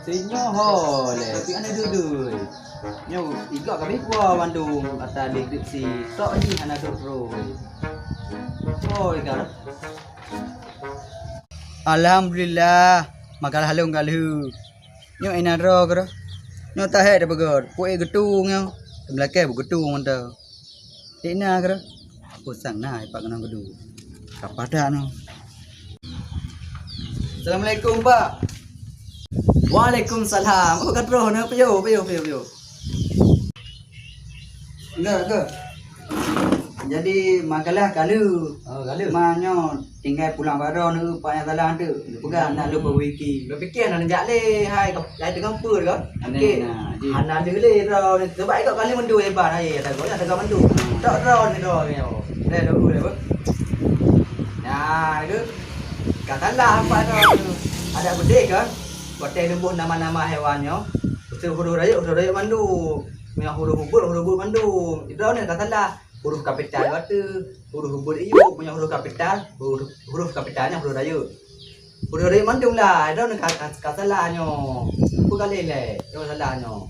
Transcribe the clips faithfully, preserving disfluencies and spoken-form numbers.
Sinyoe ho lé, pih hana dudui. Nyoe igok ka bikuah bandum ata deskripsi. Tok jih hana trok-trok. Hoi ka. Alhamdulillah, makalah lôn ka lheueh. Nyoe inan droe keudroe. Nyoe tahé teupeugöt, puék geutung nyoe. Teumeulakèe beugeutung mantong. Dik na keudroe. Pusang na ipak keunong geudu. Ka padat nyoe. Assalamualaikum, Pak. Waalaikumsalam. Oh, ka troh na, piyo, piyo, piyo, piyo. Enggak, enggak. Jadi, makalah kalu. Oh, kalu. Ma nyoe tinggai pulang bak droeneuh, Pak nyang salah tu. Neupeugah nak lôn peubaiki. Lôn piké hana neujak lé, hai, hai teungoh peue kah? Aneh. Oke. Nah, ji. Hana lé lé droeneuh. Sebab ikot kali mandum hebat, hai, ata gok, ata gok mandum. Hmm. Tok droeneuh droeneuh. Dah, dah, dah, dah. Nah, itu. Ka salah apa tu? Ada beudé kan? Watèe neuboh nama-nama hewan nyoe, usul huruf rayeuk, huruf rayeuk mandum. Meunyoe huruf ubit, huruf ubit mandum. Droeneuh ka salah. Huruf kapital ateueh, huruf ubit iyup. Meunyoe huruf kapital, huruf, huruf kapital nyan huruf rayeuk. Huruf rayeuk mandum lah. Droeneuh ka, ka, ka salah nyoe. Peue kali lé? Nyoe salah nyoe.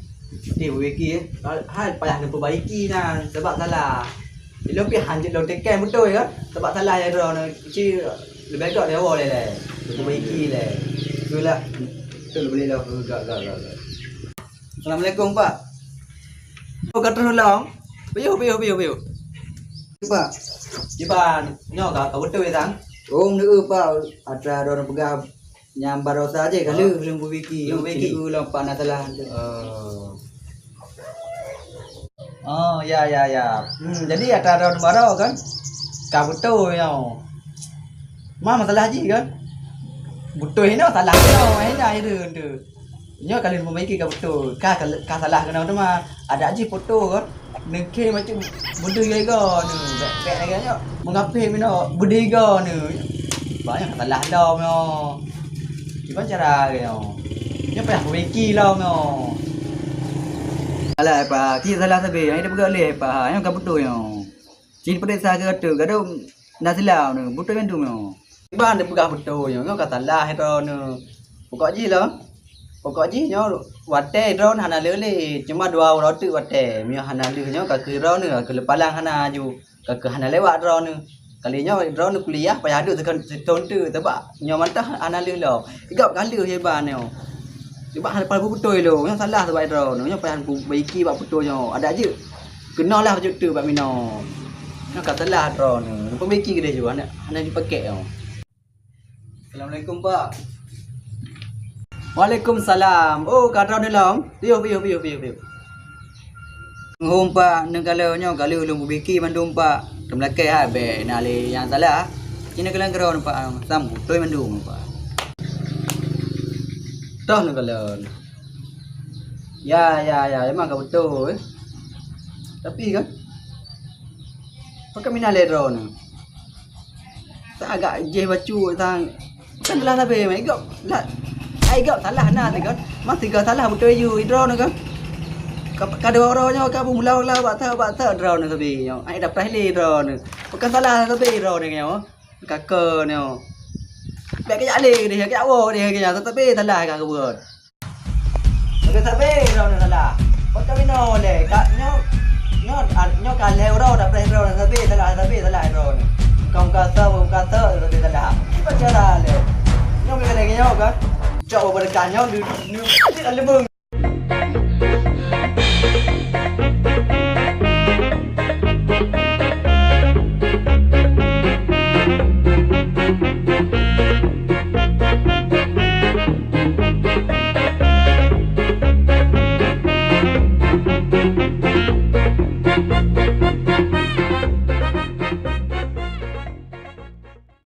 Di wiki, hai payah neupeubaiki nyan, sebab salah. Ilôn pih hanjeuet lôn tekan beutôi kan? Sebab salah ya droeneuh. Ci leubeh gok lé woe lé lé. Lôn peubaiki lé. Itulah. Betul boleh lah. Gak, gak, gak, gak. Assalamualaikum, Pak. Oh, ka troh lom. Piyôh, piyôh, piyôh, piyôh. Pak. Jiban, nyoe ka, ka beutôi sang? Oh, neu, Pak. Atra droeneuh peugah Nyang barosa jih ka lheueh lôn peubaiki. Lôn peubaiki. Lôn peubaiki lom, Pak, na salah. Oh. Oh, ya, ya, ya. Hmm, jadi atra droeneuh baroe kan? Ka beutôi nyoe. Ma masalah jih kan? Beutôi hinoe salah nyoe, hina hireuen tu. Nyoe ka lôn peubaiki ka beutôi. Ka, ka, ka salah keunoe teuma. Adak jih foto kan? Nengke macam beudeuh igoe nyoe. Bèk, bèk lagèe nyoe. Meungapé meunoe beudeuh igoe nyoe. Bah nyoe salah lom nyoe. Kiban cara lagèe nyoe. Nyoe payah peubaiki lom nyoe. Alah, Pak. Cit salah sabe. Nyang dipeugah lé, Pak. Nyoe ka beutôi nyoe. Cit peuriksa keu atu. Gadôh na silau nyoe. Beutôi mandum nyoe. Kiban dipeugah beutôi nyoe. Nyoe ka salah droeneuh. Pokok jih lom. Pokok jih nyoe watèe droeneuh hana lheueh lé, cuma dua uroe teuk watèe. Meunyoe hana lheueh nyoe ka keuh droeneuh, ka keuh leupalang hana aju, ka keuh hana lewat droeneuh. Kali nyoe droeneuh kuliah payah duek sithon, sithon teuk, sabab nyoe mantong hana lheueh lom. Igab ka lheueh iban nyoe. Sabab hana payah beutôi lom, nyoe salah sabab droeneuh, nyoe payah baiki bak beutôi nyoe. Adak jeuet. Keunoe lah jeuet teuk bak minoe. Nyoe ka salah droeneuh, peubaiki keudeh ju, hana, hana jipakèk nyoe. Assalamualaikum, Pak. Waalaikumsalam. Oh, ka droeneuh lom? Piôh, piôh, piôh, piôh, piôh. Hom, Pak, neukalon nyoe ka lheueh lôn peubaiki mandum, Pak. Teumeulakèe ha, bèk na lé nyang salah. Ci neukalon keudroe, Pak. Sam beutôi mandum, Pak. Toh neukalon. Ya, ya, ya, memang ka beutôi. Tapi kan, pakon meunan lé droeneuh. Sa agak jih bacut sang. Kan salah sabe, mah igop. Lah, ai igop salah na teuh kan. Mah sigoe salah beutôi ju droeneuh kan. Ka, ka dua uroe nyoe ka beumula-mula bak sa, bak sa droeneuh sabe nyoe. Ai dah preh lé droeneuh. Bukan salah sabe droeneuh nyoe. Ka keu nyoe. Bèk kajak lé deh, kajak woe deh, kajak sabe salah ka keubuet. Sabe-sabe droeneuh salah. Pakon meunoe lé, ka nyoe, nyoe, nyoe ka lhèe uroe dah preh droeneuh sabe salah, sabe salah droeneuh. Bukan muka soe, bukan muka soe, sabe salah. Kiban cara lé. Nyoe lagèe nyoe kan. Cok beubeureukat nyoe, du, du, du, leubeng